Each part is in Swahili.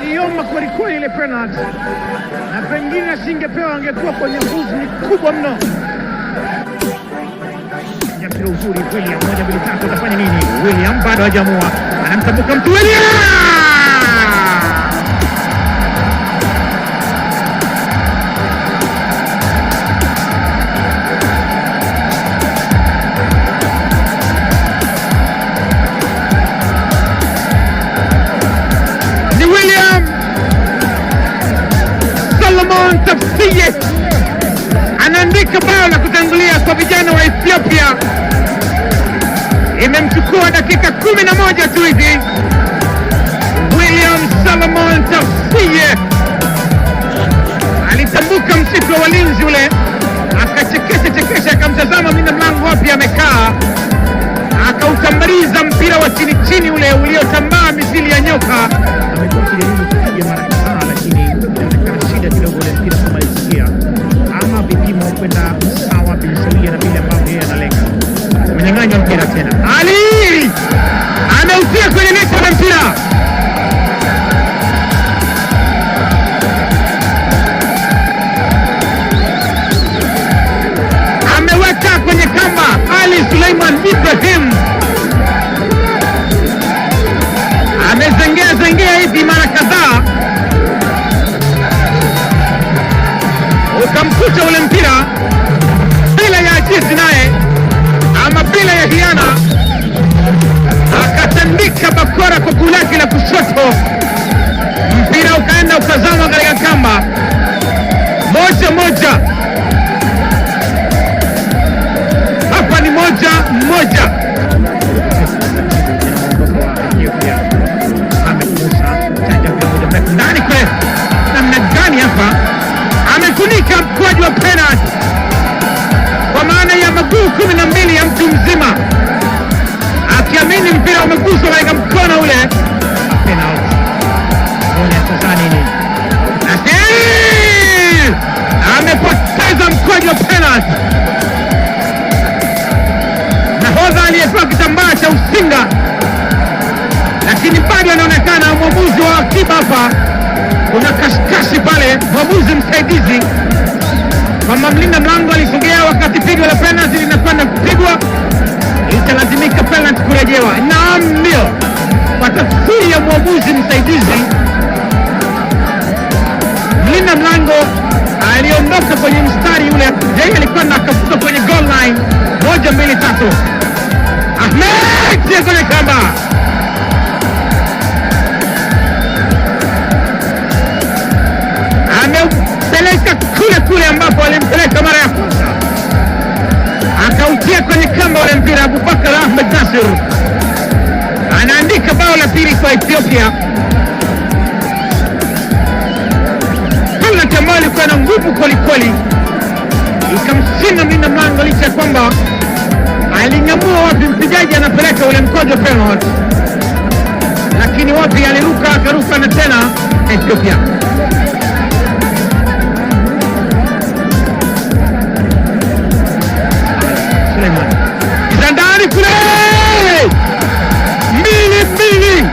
Aliomba kwelikweli ile penalty, na pengine asingepewa angekuwa kwenye huzuni kubwa mno. Mpira uzuri William, moja mbili tatu, atafanya nini? William bado hajaamua, anamtambuka mtu William. Ni William Solomon Tafsiye anaandika bao la kutangulia kwa vijana wa Ethiopia. Imemchukua dakika 11 tu hivi. William Solomon Tafsiye alitambuka msitu wa walinzi ule, akachekesha chekesha, akamtazama mlinda mlango wapi amekaa, akautambaliza mpira wa chini chini ule uliotambaa mithili ya nyoka. Amekuwa akijaribu kupiga mara kadhaa, lakini inaonekana shida kidogo ule mpira kumalizia ama vipimo kwenda sawa binsawia na vile ambavyo yeye analenga. Amenyang'anywa mpira tena, Ali ameutia kwenye neti la mpira. Ameweka kwenye kamba Ali Suleiman Ibrahim amezengea zengea hivi mara kadhaa, ukamkuta ule mpira bila ya ajizi naye ama bila ya hiana, akatandika bakora kwa guu lake la kushoto, mpira ukaenda ukazama katika kamba. 1-1, hapa ni 1-1. Ndani kule namna gani hapa amefunika mkwaju wa penalty kwa maana ya maguu 12 ya mtu mzima, akiamini mpira umeguswa katika mkono ule. Penalty. Tuone sasa nini. Nasir amepoteza mkwaju wa penalty. Nahodha aliyetoa kitambaa cha usinga, lakini bado anaonekana mwamuzi wa akiba hapa. Kuna kashikashi pale, mwamuzi msaidizi kwamba mlinda mlango alisogea wakati pigo la penalty linakwenda kupigwa, italazimika penalty kurejewa. Naam, ndio kwa tafsiri ya mwamuzi msaidizi, mlinda mlango aliondoka kwenye mstari ule, yeye alikwenda akafuka kwenye goal line. Moja mbili tatu, Ahmed tia kwenye kamba. Ameupeleka kule kule ambapo alimpeleka mara ya kwanza, akautia kwenye kamba ule mpira. Abubakar Ahmed Nasir anaandika bao la pili kwa Ethiopia. Penalty ambayo ilikuwa na nguvu kwelikweli, ikamshinda mlinda mlango, licha ya kwamba aling'amua wapi mpigaji anapeleka ule mkojo penalty, lakini wapi aliruka akaruka na tena Ethiopia. Suleiman ndani kule 2-2.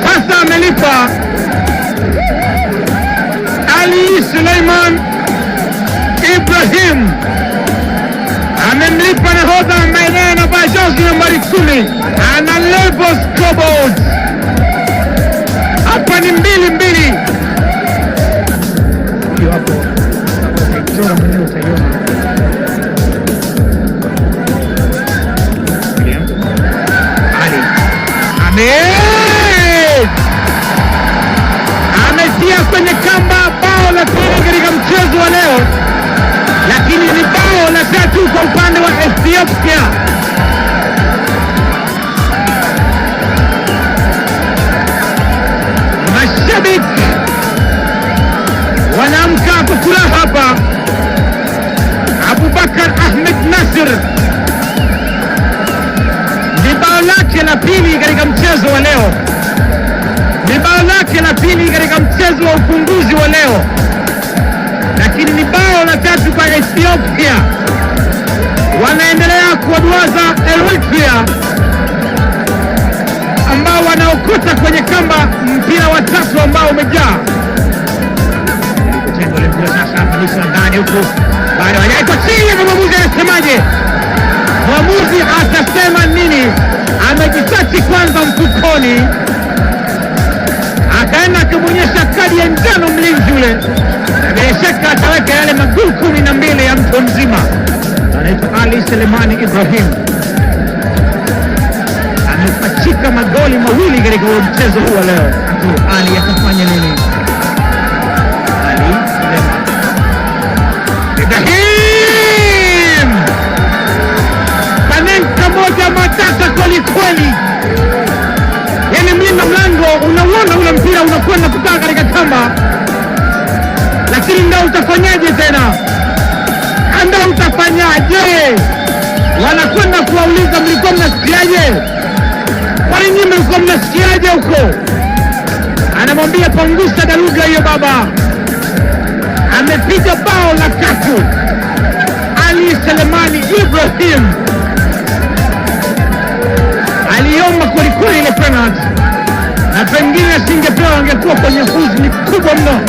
Sasa amelipa Ali Suleiman Ibrahim, amemlipa nahodha maeneo anavaa jozi nambari 10, ana level scoreboard. Hapa ni 2-2. Hiyo hapo utaichora mwenyewe utaiona. William Ali Ahmed ametia kwenye kamba bao la pili katika mchezo wa leo, lakini ni bao la tatu kwa upande wa Ethiopia. Mashabiki wanaamka kwa furaha hapa. Abubakar Ahmed Nasir ni bao lake la la pili katika mchezo wa leo, ni bao lake la pili katika mchezo wa ufunguzi wa leo, lakini ni bao la tatu kwa Ethiopia. Wanaendelea kuwaduaza Eritrea ambao wanaokota kwenye kamba mpira wa tatu ambao umejaa. Kutenga ule mpira sasa hapa nusu ndani huku, bado hajaikwa chini. Mwamuzi anasemaje? Mwamuzi atasema nini? Amejisachi kwanza mfukoni, akaenda akimwonyesha kadi ya njano mlinzi ule, na bila shaka ataweka yale maguu 12 ya mtu mzima. Anaitwa Ali Selemani Ibrahim, amepachika magoli mawili katika huo mchezo huu wa leo. Ali atafanya nini? Ali Suleiman Ibrahim, Panenka moja matata kweli kweli, yaani mlinda mlango unauona ule mpira unakwenda kukaa katika kamba, lakini ndo utafanyaje tena? Ndo utafanyaje? Wanakwenda kuwauliza mlikuwa mnasikiaje? Kwani nyinyi mlikuwa mnasikiaje huko? Anamwambia pangusa daluga hiyo baba. Amepiga bao la tatu Ali Selemani Ibrahim aliomba kwelikweli ile penalty, na pengine asingepewa angekuwa kwenye huzuni kubwa mno.